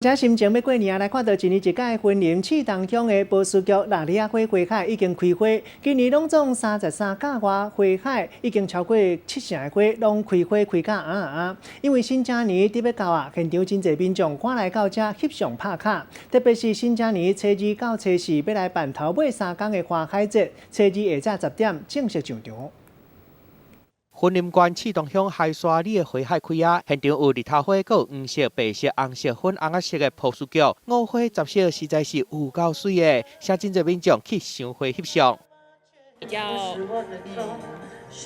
這心情欲過年啊，來看到一年一屆雲林刺桐鄉的波斯菊橐梨仔花花海已經開花，今年攏總三十三甲外花海已經超過七成的花攏開花開甲紅紅。因為新正年佇欲到啊，現場真濟民眾趕來到遮翕相拍卡，特別是新正年初二到初四欲來辦頭尾三工的花海節，初二下晝10點正式上場。雲林縣刺桐鄉海沙里的花海開啊，現場有日頭花、閣有黃色、白色、紅色、粉紅仔色的波斯菊，五花十色，實在是有夠媠的，啥真濟民眾去賞花翕相。比較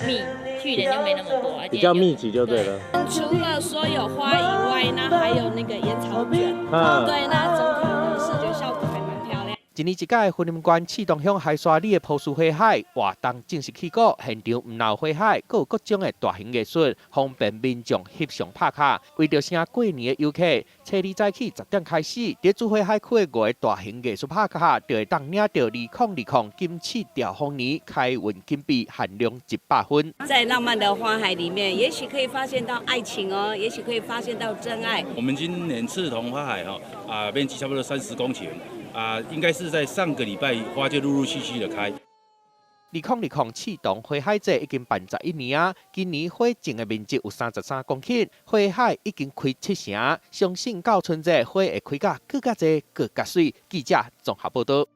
密，去年就沒那麼多，比較密集就對了。除了說有花以外，那還有那個煙草捲，對，那整體的視覺效果還蠻漂亮。一年一屆雲林縣刺桐鄉海沙里的波斯花海活動正式起鼓，現場毋但有花海，閣有各種的大型藝術，方便民眾翕相拍卡。為著迎過年的遊客，初二早起10點開始，佇主花海區的五個大型藝術拍卡，就會當領著2020金刺兆豐年開運金幣限量100份。在浪漫的花海裡面，也許可以發現到愛情哦，也許可以發現到真愛。我們今年刺桐花海哈啊，面積差不多30公頃。啊，應該是在上個禮拜花就陸陸續續的開。2020刺桐花海節已經辦11年啊，今年花種的面積有33公頃，花海已經開七成，相信到春節花會開甲閣較濟、閣較媠。記者綜合報道。